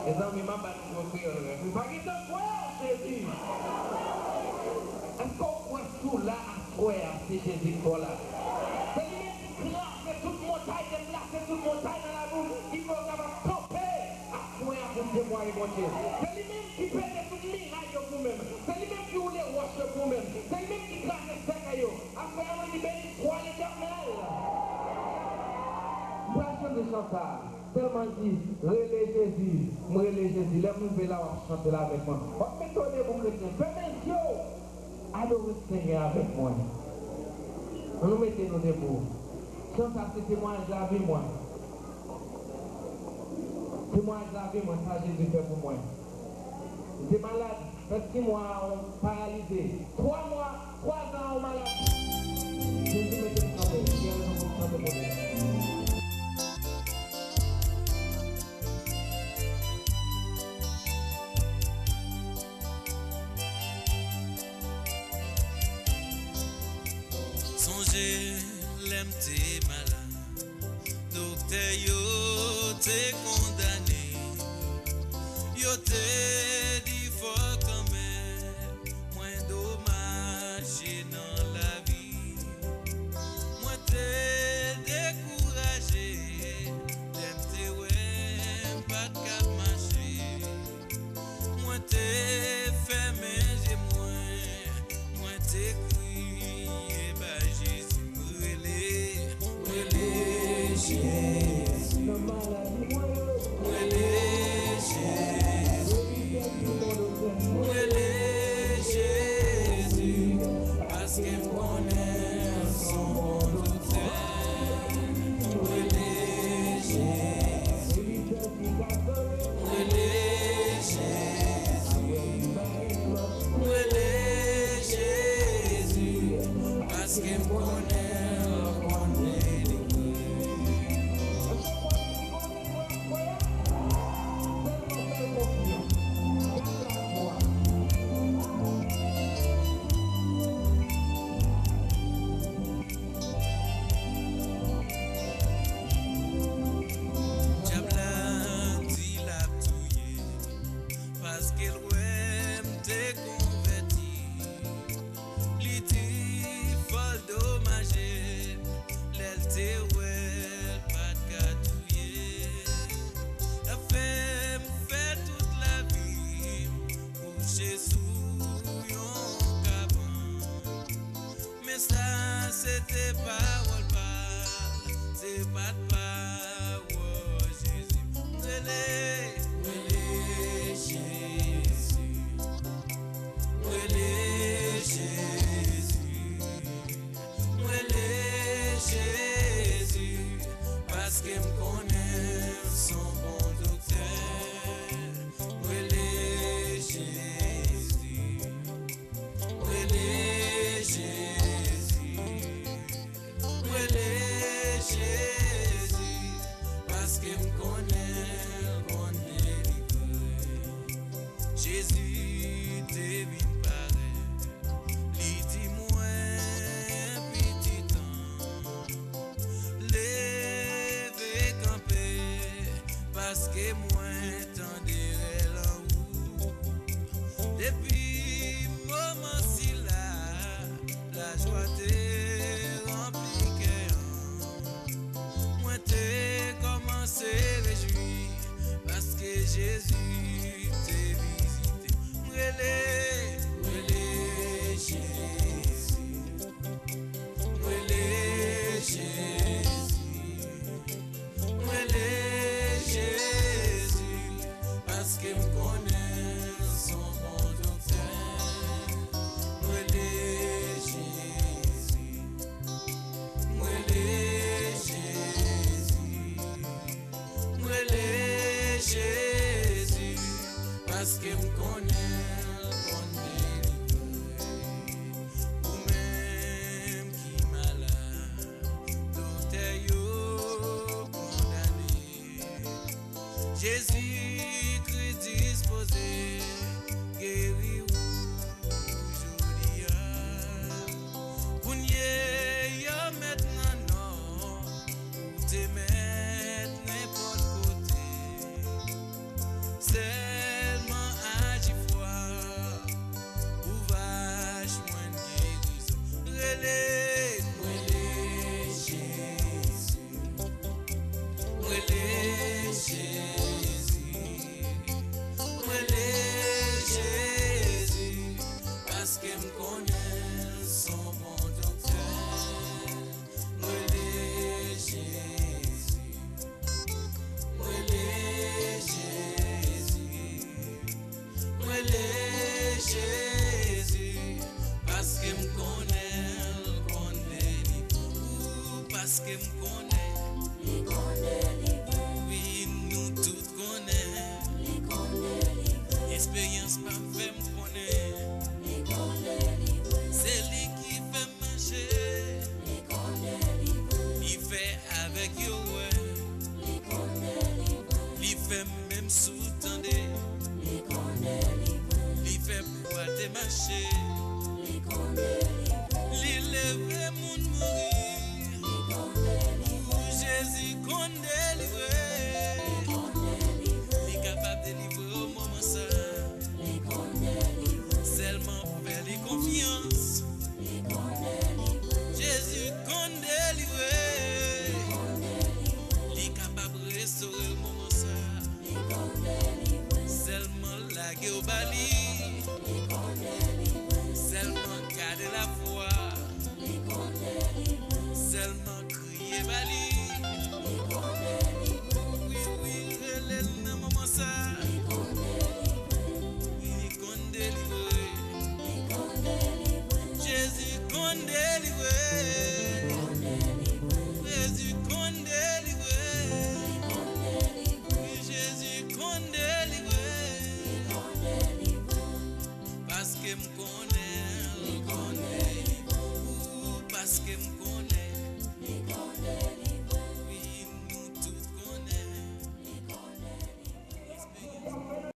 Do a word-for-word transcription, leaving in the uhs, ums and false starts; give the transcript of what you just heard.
Mezanmi, m ap bat yon kreyòl rèv wi. Pa gen tan kwè, Jezi. Èske w kwè si w la aswè a, se Jezi k fè w la? Se li menm ki kraze tout montay, deplase tout montay nan lavi w, ki fè w kapab kanpe aswè a pou w temwaye Bondye. Se li menm ki pete tout miray yo pou w menm. Se li menm ki woule wòch yo pou w menm. Se li menm ki kraze sèkèy yo. Aswè a, mwen di, béni soit l'Éternel. M pral chante chan sa a. Tèlman l di, rele Jezi, m rele Jezi. Lè m rive la, w ap chante l avèk mwen. W ap mete w debou, kretyen. Fèmen je w. Adore Senyè avèk mwen. Ann nou mete nou debou. Chan sa se temwayaj lavi mwen. Temwayaj lavi mwen, sa Jezi fè pou mwen. M te malad, fè sis mwa, paralize. Twa mwa, twa zan, malad. Jezi mete m kanpe. Gen rezon pou m kanpe pou li. Sonje lè m te malad, doktè yo te kondane, yo te di fò kanmenm mwen domaje nan lavi. Mwen te dekouraje lè m te wè m pa t ka mache. Mwen te fèmen je mwen, mwen te kriye bay Jezi, m rele, m rele Jezi. M rele Jezi, m rele Jezi, paske m konnen l se yon bon doktè. M rele Jezi. Rele Jezi, rele Jezi, paske m konnen l konn delivre. Dyab la di l ap touye m, paske l wè m te konvèti. Li di fò l domaje m, lè l te wè l pa t ka touye m. L ap fè m fè tout lavi m kouche sou yon kabann. Men sa se te pawòl pa l, se pa t pawòl Jezi. M rele, m rele Jezi. M rele Jezi. M rele Jezi. Paske m konnen l se yon bon doktè. M rele Jezi. M rele Jezi, m rele Jezi, paske m konnen l konn delivre. Jezi te vin parèt, li di mwen, pitit an, leve kanpe, paske mwen tande rèl an ou. Depi moman sila, lajwa te ranpli kè an. Mwen te kòmanse rejwi, paske Jezi te vizite m. M rele, m rele Jezi. M rele Jezi. M rele Jezi, paske m konnen l se yon bon doktè. M rele Jezi. M rele Jezi. M rele Jezi, paske m konnen l konn delivre. Ou menm ki malad, doktè yo kondane. Jezikri dispoze geri ou jodi a. Kounye a, mèt nan nò, ou te mèt nenpòt kote. Fè m menm sou tande. Li konn delivre. Li fè pwa te mache. Li konn delivre. Li leve moun mouri. Li konn delivre. Jezi konn delivre. Li konn delivre. Li kapab delivre w moman sa. Li konn delivre. Sèlman fè li konfyans. Li konn delivre. Jezi konn delivre. Li konn delivre. Li kapab restore w moman sa. Li konn delivre. Sèlman lage w ba li. Li konn delivre. Sèlman gade lafwa. Li konn delivre. Sèlman kriye ba li. Li konn delivre. Wi, wi, rele l nan moman sa. Li konn delivre. Wi, li konn delivre. Li konn delivre. Jezi konn delivre. Li konn delivre. Jezi konn delivre. Li konn delivre. Wi, Jezi konn delivre. Li konn delivre. Paske m konnen. Li konn delivre. Ou paske m konnen. Li konn